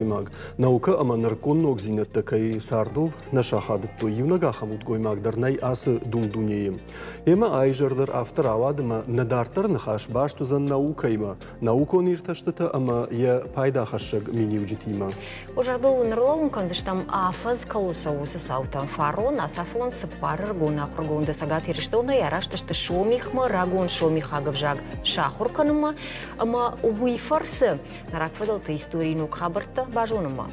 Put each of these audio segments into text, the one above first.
Удгоймаг. Наукӕ ӕмӕ нырыккон ногдзинӕдтӕ кӕй цардыл нӕ сахадыдтой, иунӕг ахӕм удгоймаг дӕр нӕй ацы дун-дунейы. Емӕ аизӕр дӕр афтӕ рауад ӕмӕ нӕ дарддӕры ныхас баст уыдзӕн наукӕимӕ, наукон иртӕстытӕ ӕмӕ йӕ пайдахӕссӕг миниуджытимӕ. Уӕ зӕрдыл уын ӕрлӕууын кӕндзыстӕм, афӕдз кӕуыл цӕуы, уыцы цаутӕ. Фарон ацафон цыппар ӕрыгон ахуыргонды Цӕгат Ирыстонӕй араст сты Сомихмӕ рагон сомихаг ӕвзаг сахуыр кӕнынмӕ ӕмӕ уый фӕрцы рагфыдӕлты историйы ног хабӕрттӕ базонынмӕ.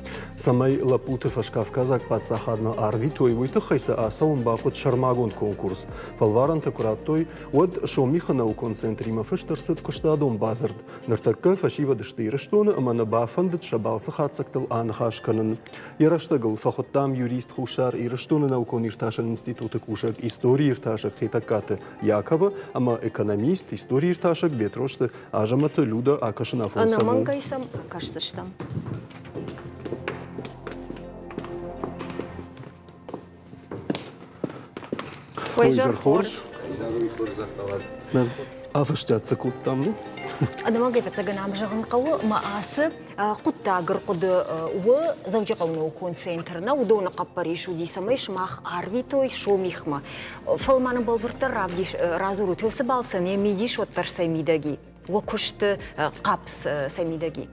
Цӕмӕй лӕппуты фӕскавказаг паддзахадмӕ арвитой, уый тыххӕй сӕ ацӕуын бахъуыд сӕрмагонд конкурс. Фӕлварӕнтӕ куы радтой, уӕд Сомихы наукон центримӕ фыст ӕрцыд куыстадон бадзырд. Ныртӕккӕ фӕсивӕд сты Ирыстоны ӕмӕ нӕ бафӕндыд сӕ балцы хатдзӕгтыл аныхас кӕнын. Йӕ рӕстӕгыл фӕхуыдтам юрист Хуссар Ирыстоны наукон-иртасӕн институты кусӕг, историиртасӕг Хетӕгкаты Яковы ӕмӕ экономист, историиртасӕг Бетрозты Азӕмӕты Люда акӕсын афон сӕм у. Ӕнӕмӕнгӕй сӕм акӕсдзыстӕм. Ой, хорз. Афӕстиат цы кодтам, ну? Ӕнӕмӕнгӕй фыццагӕн ам зӕгъын хъӕуы, мӕ ацы хъуыддаг ӕрхъуыды у Дзӕуджыхъӕуы наукон центр нӕ уыдоны хъӕппӕрис уыди, цӕмӕй сымах арвитой Сомихмӕ. Фӕлӕ ма нын бӕлвырддӕр равдис, радзурут, уыцы балцӕн йӕ мидис уӕддӕр цӕй мидӕг и? Уӕ куысты хъапс цӕй мидӕг и?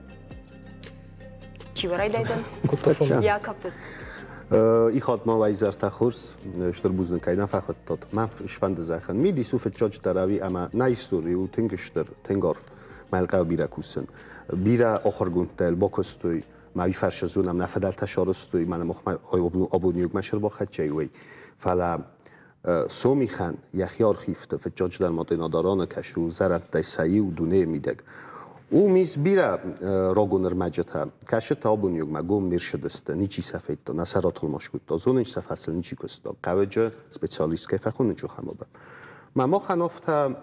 Чи уӕ райдайдзӕн? Яков. Ихат ма уайзӕртӕ хорз, стыр бузныг кӕй нӕ фӕхуыдтат. Мӕ сфӕнды зӕгъын, мидис у фыццаджыдӕр ӕви ӕмӕ нӕ истори у тынг стыр, тынг арф. Мӕлхъӕу бирӕ кусын. Бирӕ ахуыргондтӕ бакуыстой, мӕ уый фӕрсы зонӕм, нӕ фыдӕлтӕ сарӕзтой, мӕнӕ махмӕ абон мӕ сӕрбахӕццӕ уый. Фӕлӕ Сомихӕн йӕхи архивты фыццаджыдӕр Матъинадараны кӕсы у зӕрӕдтӕй сӕ иу дунейы мидӕг. Уым ис бирӕ рагон ӕрмӕджытӕ, кӕсытӕ абон-иугмӕ гом не рцыдысты, ничи сӕ федта, нӕ сӕ ратӕлмац кодта, зонын сӕ фӕрцы ничи куыста, хъӕуӕджы специалист кӕй фӕхоны Джохамоба. Мӕ махӕн афтӕ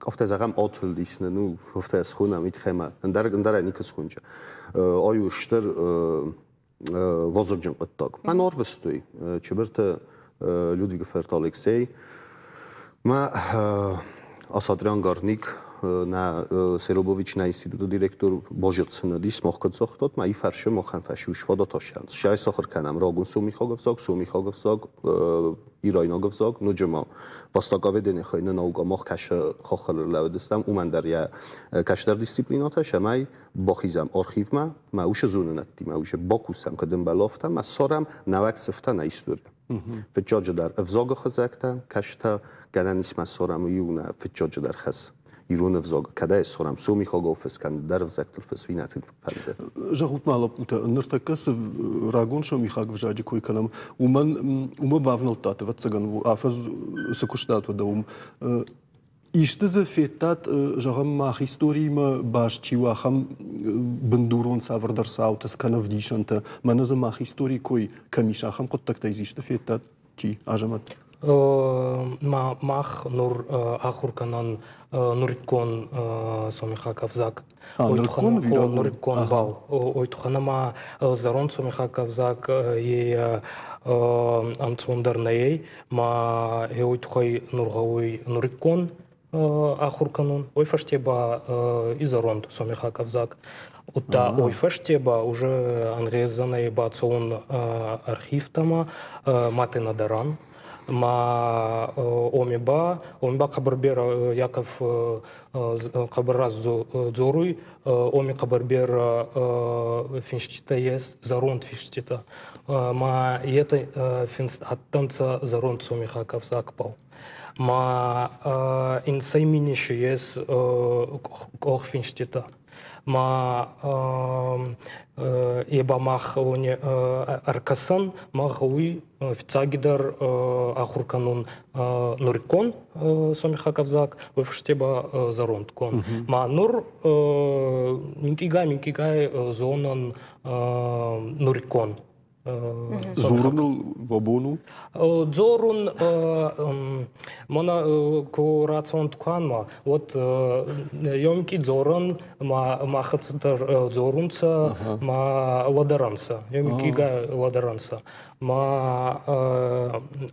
афтӕ зӕгъӕм атылдис нын, ну, афтӕ схонӕм, уый тыххӕй ма ӕндӕр ӕндӕрӕй никуы схонджы. Ай у стыр вазыгджын хъуыддаг. Мӕн арвыстой Чыбырты Людвигы фырт Алексей, мӕ Асатрян Гарник, нӕ Серобович нӕ институты директор базирцыныдис, мах куыд загътат, мӕ фӕрсы махӕн фӕсус фадат асӕн. Сӕй сахуыр кӕнӕм рагон сомихаг ӕвзаг, сомихаг ӕвзаг, ирайнаг ӕвзаг, ноджы ма Востоковедение хуыйны наука мах кӕсы хохыл ӕрлӕууыдыстӕм, уымӕн дӕр йӕ кӕстӕр дисциплинӕтӕ, цӕмӕй бахизӕм архивмӕ, мӕ уыцы зонынӕдтимӕ уже бакусӕм, куыд ӕмбӕлы, афтӕ ӕмӕ ссарӕм нӕуӕг сыфтӕ нӕ историйӕ. Фыццаджыдӕр ӕвзагы хызӕгтӕ, кӕстӕ, гӕнӕн ис мӕ ссарӕм иу нӕ фыццаджыдӕр хӕс. Ирон ӕвзаг кӕдӕй ссарӕм, сомихагау фыс кӕнӕ дӕр ӕвзӕгтыл фыс, уый нӕ тынг фӕнды. Зӕгъут-ма, лӕппутӕ, ныртӕккӕ цы рагон сомихаг ӕвзаджы кой кӕнӕм, уымӕн уымӕ бавнӕлдтат, ӕвӕццӕгӕн, афӕдз цы куыстат уӕдӕ уым. Исты дзы федтат, зӕгъӕм, мах историимӕ баст чи у, ахӕм бындурон цавӕрдӕр цаутӕ кӕнӕ ӕвдисӕнтӕ? Мӕнӕ дзы мах историйы кой кӕм ис, ахӕм хъуыддӕгтӕй дзы исты федтат? Чи, Азӕмӕт? Мах нур ахур кӕнӕн нуриккон сомихаг ӕвзаг. Нуриккон Нуриккон бал. Ой тухӕн ма зӕронд сомихаг ӕвзаг е ӕнцондӕр нӕй, ма ой тухӕй нур гъӕуй нуриккон ахур кӕнун. Ой фӕсте ба и зӕронд сомихаг ӕвзаг. Удта ой фӕсте ба уже ӕнгъездзӕнӕй бацӕун архивтӕмӕ Матенадаран. Ма оми ба, оми ба хъӕбӕр берӕ Яков хъӕбӕр раз дзоруй, оми хъӕбӕр берӕ финститӕ ес, зӕронд финститӕ. Ма етӕ финст адтӕнцӕ зӕронд сомихаг ӕвзагбӕл. Ма инсӕй миниши ес къохфинститӕ. Ма е ба мах уони ӕркӕсӕн, ма гъӕуй фиццагидӕр ахур кӕнун нуриккон сомихаг ӕвзаг, уой фӕсте ба зӕрондгон. Ма нур минкъийгай-минкъийгай зонӕн нуриккон. Дзоруныл уӕ бон у? Дзорун мӕнӕ ку рацӕуӕн туканмӕ, уӕд ёмки дзорӕн, ма махӕццӕ дӕр дзорунцӕ, ма лӕдӕрӕнцӕ, ёмкигай лӕдӕрӕнцӕ. Ма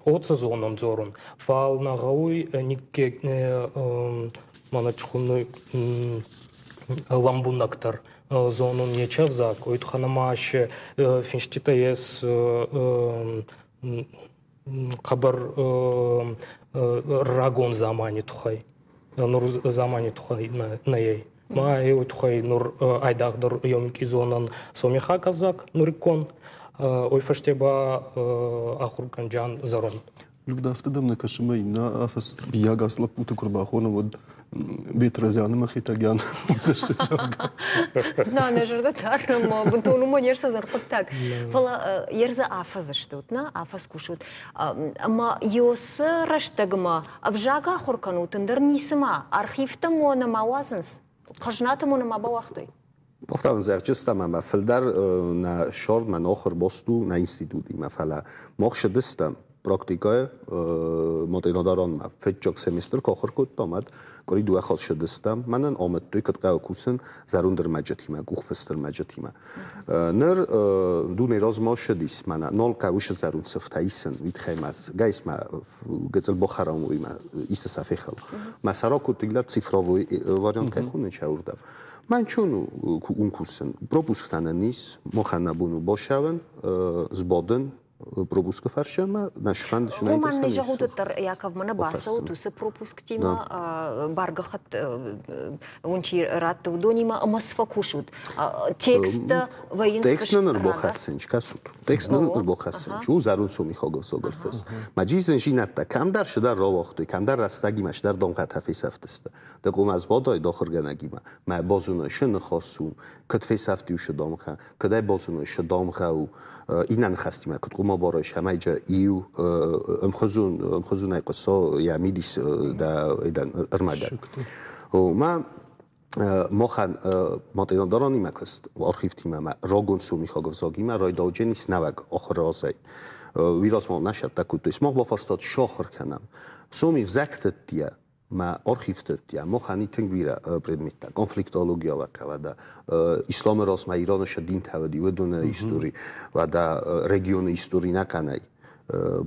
отӕ зонун дзорун, фал нӕ гъӕуй никке мӕнӕ чхунуй лӕмбунӕгдӕр. Зонун ечи ӕвзаг, уой туххӕн ӕма ӕ финститӕ ес хъӕбӕр рагон замани туххӕй, нур замани туххӕй нӕй. Ма уой туххӕй нур айдагъдӕр еумикъи зонӕн сомихаг ӕвзаг нуриккон, уой фӕсте ба ахургӕнджан зӕронд. Люда, афтӕ дӕм нӕ кӕсы, мӕ иннӕ афӕдз бийаг ацы лӕппуты куы рбахонӕм, уӕд Бетразяны мӕ Хетӕгян уыдзысты, зӕгъгӕ. На, нӕ зӕрдӕ дары, ма бынтон уымӕ не рцӕудзӕн хъуыддаг. Фӕлӕ ерзы афӕдз стут, нӕ? Афӕдз кусут. Ӕмӕ ёсы рӕстӕгмӕ ӕвзаг ахуыр кӕнут, ӕндӕр ницыма архивтӕм уӕ нӕма уадзынц? Хӕзнатӕ ма нӕма бауагътой? Афтӕ зӕгъджыстӕм ӕмӕ фылдӕр нӕ сӕрдмӕ нохыр бост у нӕ институтимӕ, фӕлӕ мах цыдыстӕм практикӕйы Матъинадаранмӕ. Фыццаг семестр куы ахуыр кодтам, уӕд къуыри дыууӕ хатт цыдыстӕм. Мӕнӕн амыдтой, куыд хъӕуы кусын зӕронд ӕрмӕджытимӕ, къухфыст ӕрмӕджытимӕ. Ныр дуне размӕ ссыдис, мӕнӕ нал хъӕуы зӕронд сыфтӕ исын, уый тыххӕй мӕ гайс мӕ гыццыл бахӕрам уыимӕ исты сӕ фехал. Мӕ сӕрак кодтой цифровой вариант кӕй хонынц, уырдӕм. Мӕнчон ун кусын. Пропусктӕ нын ис, махӕн нӕ бон у бацӕуын, сбадын пропускы фӕрсӕмӕ, нӕ сфӕнд Уымӕн нӕ зӕгъут уӕддӕр, Яков, мӕнӕ бацӕут уыцы пропусктимӕ, баргӕххӕтт уын чи радты, уыдонимӕ ӕмӕ цы фӕкусут? Тексттӕ вӕййынц Текст нын ӕрбахӕссынч, кӕсут. Текст нын ӕрбахӕссынч. У зӕронд сомихаг ӕвзагыл фыст. Мӕ джизын кӕмдӕр сыдӕр рауагътой, кӕмдӕр рӕстӕгимӕ сыдӕр дамгъӕтӕ фесӕфтысты. Дӕ къумӕ сбадай дохыргӕнӕгимӕ, мӕ базоной шы ныхас у, куыд фесӕфти уышы дамгъӕ, куыд ӕй базоной шы дамгъӕ у, иннӕ ныхӕстимӕ куыд къума барай, цӕмӕй джа иу ӕмхуызон ӕмхуызонӕй хъуыса йӕ мидис дӕ ӕрмӕгӕн. Мӕ махӕн Матъинадаранимӕ куыст архивтимӕ мӕ рагон сомихаг ӕвзагимӕ райдаудженис нӕуӕг ахуыры азӕй. Уый размӕ нӕ сӕттӕ кодтой. Сымах бафарстат, сахуыр кӕнӕм. Сомих зӕгтыдтийӕ мӕ архивтыдтийӕ махӕн тынг бирӕ предметтӕ. Конфликтология уӕда, исламы размӕ Ираны шы динтӕ уыди, уыдоны истори, уӕдӕ регионы истори нӕ кӕнӕй.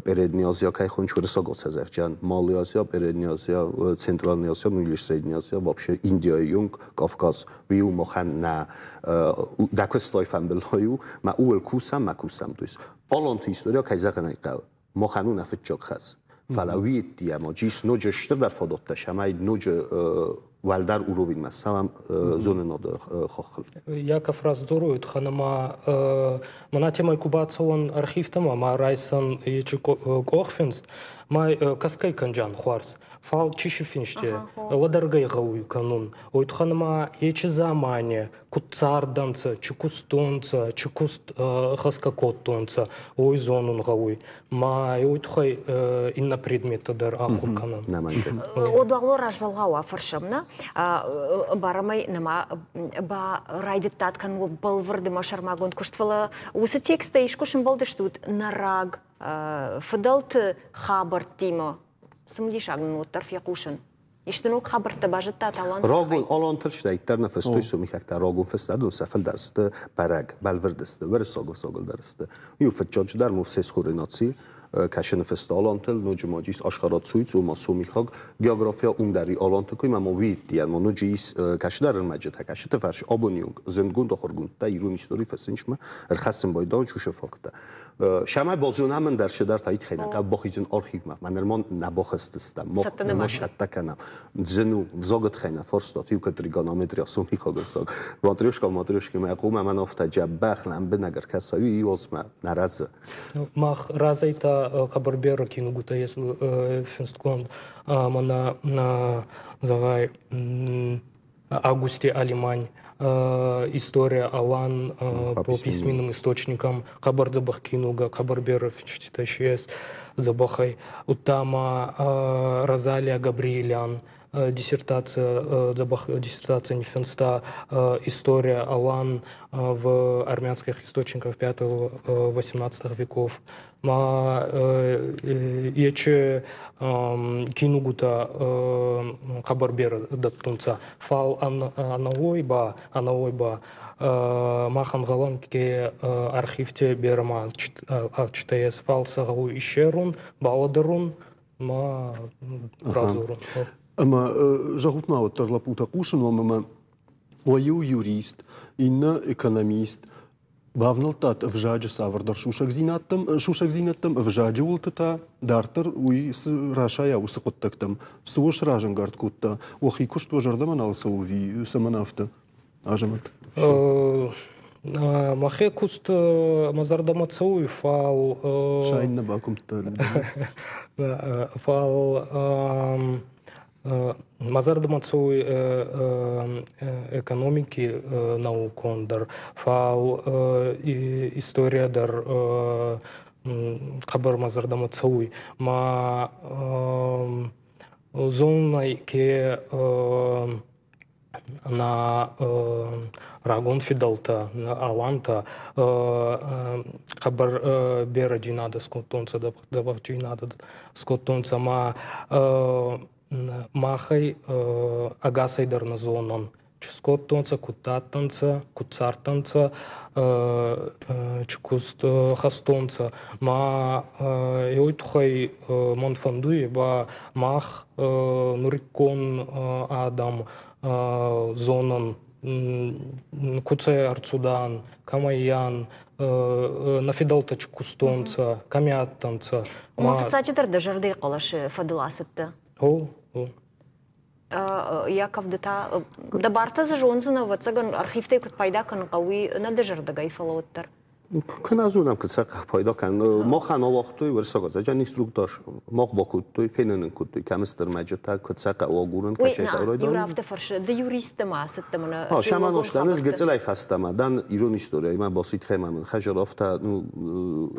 Передняя Азия кӕй хонч уырыссаг Азербайджан, Малый Азия, Передняя Азия, Центральная Азия, ну или Средняя Азия, вообще Индия юнг, Кавказ, виу махӕн нӕ дӕ куыстой фӕмбылой у, мӕ ууыл кусӕм, мӕ кусӕм. То есть аланты история, кӕй зӕгъын ӕй хъӕуы, махӕн у нӕ фыццаг хӕс. Фӕлӕ уый ӕмӕ джис ноджы стырдӕр фадӕттӕ, цӕмӕй ноджы уӕлдӕр уровеньмӕ цӕуӕм зонынады хаххыл. Яков раздзоруй, ханама мӕнӕ темӕй ку бацӕуӕн архивтӕмӕ ма райсӕн ечи къохфинст, ма кӕсгӕй кӕнджан хуарз. Фал чи финсте, лӕдӕргӕй гъӕуй кӕнун. Уой туххӕн ма ечи замане куд цардӕнцӕ, чи кустонцӕ, чи куст хӕсгӕ кодтонцӕ, уой зонун гъӕуй. Ма уой туххӕй иннӕ предметтӕ дӕр ахур кӕнӕн. Одуагъло развӕлгъау афӕрсӕм, нӕ? Барамӕй нӕма ба райдыдтат кӕнын бӕлвырд ӕмӕ сӕрмагонд куыст, фӕлӕ уыцы тексттӕ искуы сымбӕлдыстут нарӕг фыдӕлты хабӕрттимӕ? Цымыдисаг нын уӕддӕр фехъусын. Исты ног хабӕрттӕ базыдтат аланты Рагон алантыл стӕйддӕр нӕ фыстой сомихӕгтӕ рагон фыстадон сӕ фылдӕр сты бӕрӕг, бӕлвырд сты, уырыссаг ӕвзагыл дӕр сты. Иу фыццаджы дӕр Мовсес Хуренаци кӕсыны фыста алантыл, ноджы ма ис Ашхарат Суйц, ома сомихаг география ум дӕр и аланты кой, ма уидтиан, ма ноджы ис кӕсыдӕр ӕрмӕджытӕ, кӕсыты фарс абоны онг зындгонд ахуыргондтӕ ирон истори фыссынчмӕ ӕрхӕссын байдауын чушы факттӕ. Сӕмӕй базонӕм дӕр седӕр та итхӕй нӕ бахизын архивмӕ. Мӕ нырма нӕ бахызтыстӕм, ма сӕттӕ кӕнӕм. Зын у, взагы тыххӕй нӕ фарстат, иу кӕд тригонометрия сомихаг ӕвзаг. Матрешка матрешкимӕ хъумӕ мӕн афтӕ дзӕбӕх лӕмбынӕг ӕркӕса, уый иуазмӕ нӕ рӕзы. Мах разӕй та хъӕбӕр кинугутӕ ес финстгонд мӕнӕ зӕгъай Августе Алимань, история Алан по письменным источникам, хъӕбӕр дзӕбӕх кинугӕ, хъӕбӕр берӕ финститӕ ес дзӕбӕхӕй. Удта ма Розалия Габриелян диссертация, дзӕбӕх диссертация ниффинста «История Алан в армянских источниках V-XVIII веков». Ма ечи кинугутӕ хъӕбӕр берӕ дӕттунцӕ. Фал ӕнӕуой ба мах ӕнгъӕлӕн, ке архивте берӕ ма читаес, фал сӕ гъӕуй иссерун, балӕдӕрун ма радзорун. Ӕмӕ зӕгъут ма уӕддӕр лӕппутӕ, хъусын уӕм ӕмӕ Уӕ иу юрист, иннӕ экономист, бавнӕлдтат ӕвзаджы цавӕрдӕр сусӕгдзинӕдтӕм, ӕвзаджы уылты та дарддӕр уый цы расайа уыцы хъуыддӕгтӕм, цы уӕ сразӕнгард кодта, уӕхи куыст уӕ зӕрдӕмӕ нал цӕуы ӕви цӕмӕн афтӕ, Азӕмӕт? Мӕхе куст мӕ зӕрдӕмӕ цӕуй, фал Сайын нӕ бакуымдта. Фал Мӕ зӕрдӕмӕ цӕуй экономики наукон дӕр, фал история дӕр хъӕбӕр мӕ зӕрдӕмӕ цӕуй. Ма зонунӕй ке на рагон фидӕлтӕ, алантӕ хъӕбӕр берӕджийнадӕ скодтонцӕ, дзӕбӕхджийнадӕ скодтонцӕ ма махӕй ӕгасӕй дӕр нӕ зонӕн, чи скодтонцӕ, куд адтӕнцӕ, куд цардтӕнцӕ, чи куст хастонцӕ. Ма еуй туххӕй мӕн фӕндуй ба мах нуриккон адӕм зонӕн, куцӕй ӕрцудан, кӕмӕййан, нӕ фидӕлтӕ чи кустонцӕ, кӕми адтӕнцӕ. Ома фыццаджыдӕр дӕ зӕрдӕйы хъӕлӕсы фӕдыл ацыдтӕ? О, о. Яков, ды та дӕ бартӕ дзы зондзынӕ, ӕвӕццӕгӕн, архивтӕй куыд пайда кӕнын хъӕуы, нӕ дӕ зӕрдӕгӕй, фӕлӕ уӕддӕр. Куы зонӕм, куыд сӕ пайда кӕнын. Махӕн ауагътой уырыссаг ӕвзаджы инструктаж. Мах бакодтой, фенын ын кодтой, кӕм сты ӕрмӕджытӕ, куыд сӕ хъӕуы агурын, кӕсӕй райдайын. Иу афтӕ фӕрсы, ды юристтӕ ма ацыдтӕ мӕнӕ. А, Шаман ӕз гыццылӕй фӕстӕмӕ дӕн ирон историяимӕ басыд хӕмӕ мын хӕзӕр афтӕ, ну,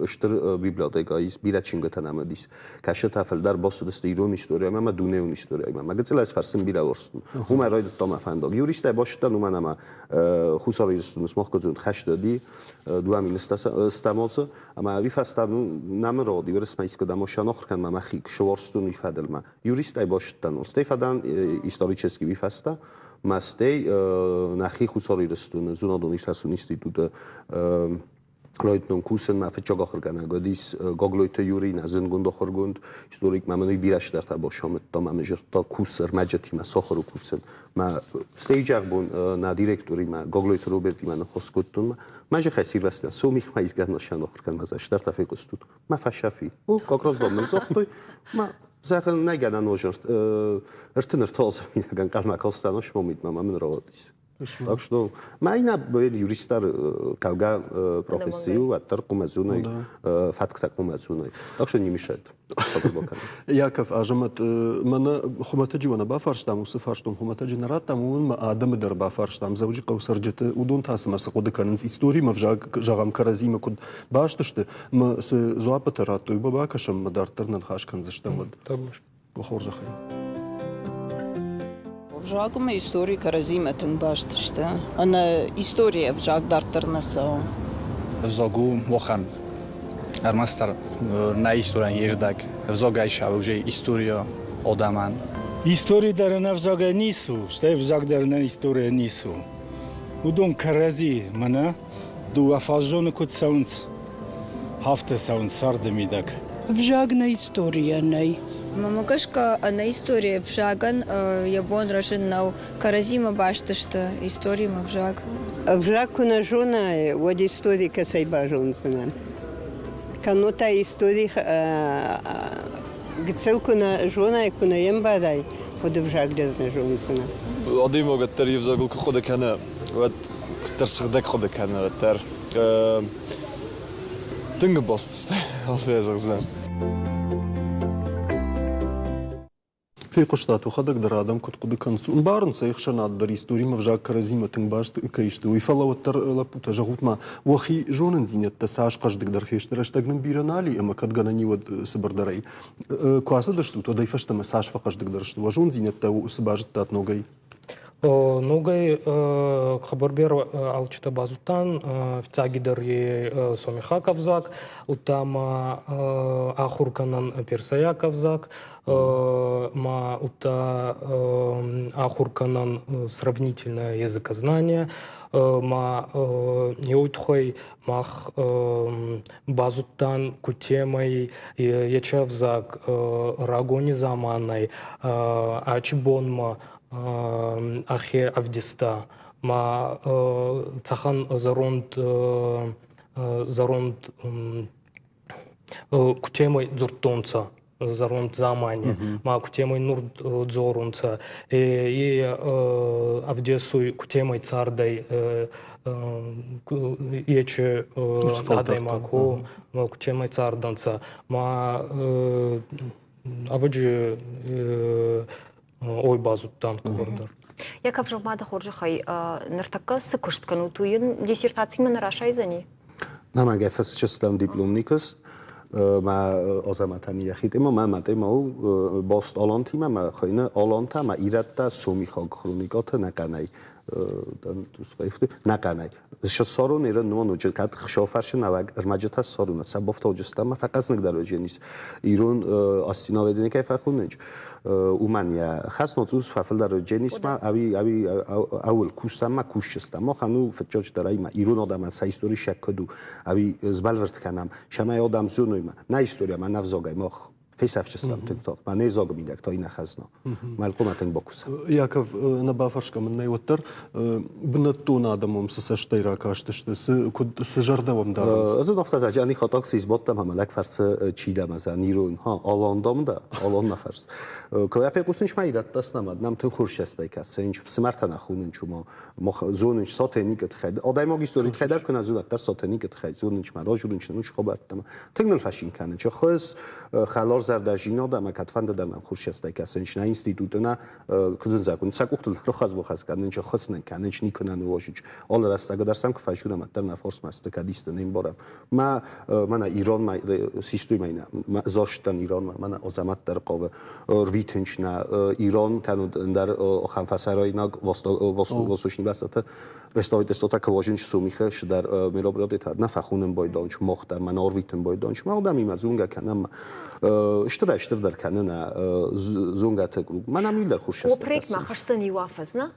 стыр библиотекӕ ис, бирӕ чингуытӕ нӕм уыдис. Кӕсытӕ фылдӕр бацыдысты ирон историяимӕ ӕмӕ дунеон историяимӕ. Мӕ гыццылӕй ӕз фӕрсын бирӕ уарзтон. Уымӕй райдыдта мӕ фӕндаг. Юристӕй басыдтӕн, уымӕн ӕмӕ Хуссар Ирыстоны смахгодзонд хӕсты уыди 2000 азы, ӕмӕ уый фӕстӕ нӕм роди уырысмӕ искуыдӕм сӕнахуыр кӕнынмӕ мӕхи суарзтон уый фӕдылмӕ. Юристӕй басыдтӕн, стӕй фӕдӕн исторический уый фӕстӕ, мӕ стӕй нӕхи Хуссар Ирыстоны зонадон иртасӕн институты райдыдтон кусын, мӕ фыццаг ахуыргӕнӕг уыдис Гаглойты Юрий, нӕ зындгонд ахуыргонд, историк, мӕ мын уый бирӕ цыдӕртӕ бацамыдта, мӕ мын зыдта кус, ӕрмӕджытимӕ сахуыр кусын. Мӕ стейджаг бон нӕ директоримӕ Гаглойты Робертимӕ ныхас кодтон. Мӕ зӕххӕй сирвӕзтӕн, сомихмӕ изгӕ сӕн ахуыр кӕнмӕ цыдӕртӕ фехъуыстут. Мӕ фӕсӕфи. О, как раз дам мын загътой. Мӕ зӕгъын нӕ гӕнӕн 33 азы мидӕг ӕнхъӕлмӕ кастӕн смомитмӕ, мӕ мын рауадис. Так что мӕ юристтӕ хъӕугӕ професси у, уӕддӕр хъуымӕ фӕтктӕ хъуымӕ Так что не мешает. Яков, Азӕмӕт, мӕнӕ хуымӕтӕджы уӕ нӕ бафарстам, уыцы фарстон хуымӕтӕджы нӕ радтам, уымӕн ма адӕмы дӕр бафарстам, Дзӕуджыхъӕуы цӕрджыты, уыдон та цымӕ цы хъуыды кӕнынц, историмӕ взаг, зӕгъӕм, кӕрӕдзимӕ куыд баст сты, ӕмӕ цы дзуаппытӕ радтой, уымӕ бакӕсӕм ӕмӕ дарддӕр нӕ ныхас кӕндзыстӕм уӕд. Уӕ хорзӕхӕй. Ӕвзаг ӕмӕ истори кӕрӕдзимӕ тынг баст сты. Ӕнӕ историйӕ ӕвзаг дарддӕр нӕ цӕуы. Ӕвзаг у махӕн ӕрмӕстдӕр нӕ историйӕн йе рдӕг. Ӕвзагӕй сӕ историйӕ адӕмӕн. Истори дӕр ӕнӕ ӕвзагӕй ницы у, стӕй ӕвзаг дӕр ӕнӕ историйӕ ницы у. Уыдон кӕрӕдзи мӕнӕ дыууӕ фаззоны куыд цӕуынц, афтӕ цӕуынц царды мидӕг. Ӕвзаг нӕ историйӕ нӕй. Мӕнмӕ гӕсгӕ, ӕнӕ историйӕ ӕвзагӕн йӕ бон рӕзын нӕу. Кӕрӕдзимӕ баст сты историмӕ ӕвзаг. Ӕвзаг куы нӕ зонай, уӕд истори кӕцӕй базондзынӕ? Кӕннод та истори гыццыл куы нӕ зонай, куы нӕ йӕм бадай, уӕд ӕвзаг дӕр нӕ зондзынӕ. Адӕймаг уӕддӕр йе взагыл куы хъуыды кӕны, уӕд куыддӕр сыгъдӕг хъуыды кӕны, уӕддӕр тынг баст сты, афтӕ зӕгъдзынӕн. Фехъуыстат, уӕхӕдӕг дӕр адӕм куыд хъуыды кӕнынц. Ӕмбарынц ӕй ӕхсӕнад дӕр историмӕ ӕвзаг кӕрӕдзимӕ тынг баст кӕй сты, уый. Фӕлӕ уӕддӕр, лӕппутӕ, зӕгъут-ма, уӕхи зонындзинӕдтӕ цас хъӕздыгдӕр фесты, рӕстӕг нын бирӕ нал и ӕмӕ кӕд гӕнӕн и, уӕд цыбырдӕрӕй. Куы ацыдыстут, уӕдӕй фӕстӕмӕ цас фӕхъӕздыгдӕр сты уӕ зондзинӕдтӕ, цы базыдтат ногӕй? Ногӕй хабарбер алчитӕ базудтан, фиццагидӕр е сомихаг ӕвзаг, удта ма ахур кӕнӕн персайаг ӕвзаг, ма удта ахур кӕнӕн сравнительное языкознание, ма еуй туххӕй мах базудтан кутемӕй ечи ӕвзаг рагони заманӕй ачи бонмӕ ӕхе ӕвдиста. Ма цӕхӕн зӕронд зӕронд кутемӕй дзурдтонцӕ зӕронд дзамани, ма кутемӕй нур дзорунцӕ, е ӕвдесуй кутемӕй цардӕй ечи адӕймаг, кутемӕй цардӕнцӕ. Ма ӕвӕджи ой базудтан хъӕбӕрдӕр. Яков зӕгъ-ма дӕ хорзӕхӕй, ныртӕккӕ цы куыст кӕнут, уый йын диссертацимӕ нӕ расайдзӕни? Намӕгӕ фӕсчыстӕм дипломный куыст, мӕ азаматӕн йӕхи тема, мӕ мӕ тема у баст алантимӕ, мӕ хуыйны Алантӕ, мӕ ирӕттӕ сомихаг хроникӕты нӕхъӕнӕй нӕхъӕнӕй. Ссарон ирон ноджы кӕд хсофарсы нӕуӕг ӕрмӕджытӕ ссарун, сӕ бофтауджыстӕм фӕкъӕзныгдӕр уыдзӕнис. Ирон астиноведени кӕй фӕхонынц, уымӕн йӕ хӕс ноцъус фӕфылдӕр уыдзӕнис ма ӕви ӕви ӕуыл кусӕм ма кусджыстӕм. Махӕн у фыццаджыдӕр ӕй ма ирон адӕмӕн сӕ истори сӕ куыд у, ӕви сбӕлвырд кӕнӕм, цӕмӕй адӕм зоной ма нӕ история ма нӕ взагӕй мах фесӕфджыстӕм тынг тагъд. Ма не взагы мидӕг та иннӕ хӕзна. Мӕлхъомӕ тынг бакуса. Яков, нӕ бафӕрсгӕ мын нӕй уӕддӕр, бынӕттон адӕм уӕм цы цӕстӕй ракастысты, цы, куыд, цы зӕрдӕ уӕм дарынц? Ӕз афтӕ зӕгъ, ани хатаг цы избадтам ӕмӕ лӕг фӕрсы чи дӕ мӕ ирон, ха, алан дам дӕ, алан нӕ фӕрс. Куы фехъусын ма ирӕттӕ снамад, нӕм тынг хорз цӕстӕй кӕсы, фсымӕртӕ нӕ хонынч, уымӕ мах зонынч сатеникы тыххӕй. Адӕймаг историйы тыххӕй дӕр куы нӕ зонат, дӕр сатеникы тыххӕй зонынч ма разурынч нын хабӕрттӕ. Тынг ныл фӕцин кӕнын. Чи хуыз, хӕларзӕрдӕ зинад ӕмӕ кӕдфӕнды дӕр нӕм хурсӕстӕй кӕсынч нӕ институты нӕ куыд ын зӕгъын, сӕ къухтыл рахӕц-бахӕц кӕнынч, ххуыс нын кӕнынч, никуы нӕ ныуазынч. Алы рӕстӕг дӕр сӕм куы фӕзурӕм, уӕддӕр нӕ фарсмӕ сты, кӕд исты не мбарӕм. Мӕ мӕнӕ иронмӕ систой мӕнӕ застӕн иронмӕ, мӕнӕ Азӕмӕт дӕр хъавы рвитынч нӕ ирон кӕнуд ӕндӕр ахӕм фӕсарӕйнаг восточный бӕстӕты представительствота кывожинч сумихы шыдӕр мероприятийтӕ нӕ фӕхонын байдонч, мах дӕр мӕ арвитын байдонч. Мах дӕм имӕ зонгӕ кӕнӕм стырӕй стырдӕр кӕны нӕ зонгӕты круг. Мӕнӕ милдӕр хуссӕстӕ. Проект ма хӕсдзӕн иу афӕдз, нӕ?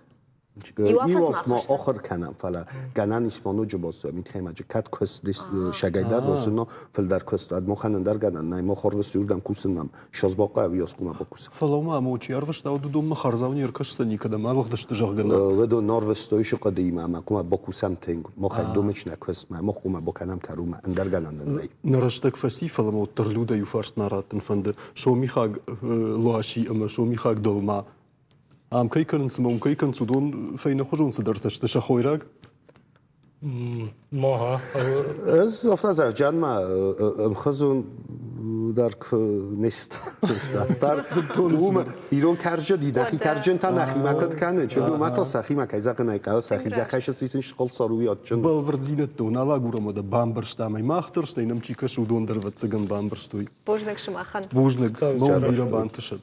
Иу аз ма ахуыр кӕнӕм, фӕлӕ гӕнӕн ис ма ноджы бацӕуӕм итхӕймаджы кӕд куыст сӕгӕйдӕр розыно фылдӕр куыст ӕд махӕн ӕндӕр гӕнӕн нӕй, мах ӕрвыст иуырдӕм кусынмӕ сӕз бахъӕуы йоскъумӕ бакусын. Фӕлӕ ма ӕмӕ чи ӕрвыста, уыдонмӕ хардзау не ркӕсдзӕни, кӕдӕм алыгъдысты, зӕгъгӕ, нӕ? Уыдон ӕрвыстой сыхъӕдыимӕ ӕмӕ хъуамӕ бакусӕм тынг. Махӕй домыч нӕ куыстмӕ, мах хъуамӕ бакӕнӕм кӕрумӕ, ӕндӕр гӕнӕн нын нӕй. Нӕ рӕстӕг фӕци, фӕлӕ ма уӕддӕр Людӕ иу фарст нӕ раттын фӕнды. Сомихаг луаси ӕмӕ сомихаг долма Ам кӕй кӕнынц ӕмӕ уым кӕй кӕнынц, уыдон фӕйнӕхуызон цыдӕртӕ сты сӕ хойраг. Мага. Ӕз афтӕ зӕгъджанмӕ ӕмхуызон дӕр куы не стар. Уымӕ ирон кӕрджын, нӕхи кӕрджын та нӕхимӕ куыд кӕны, чындомӕ та сӕхимӕ кӕй зӕгъын ӕй хъӕуы, сӕхи зӕххӕй сисын схъӕлцар уый адджын. Бӕлвырддзинӕдтӕ нал агурӕм, уӕдӕ бамбӕрстам ӕй мах дӕр, стӕй нӕм чи кӕсы, уыдон дӕр ӕвӕццӕгӕн бамбӕрстой. Бузныг сымахӕн. Бузныг, ном бирӕ бантысӕд.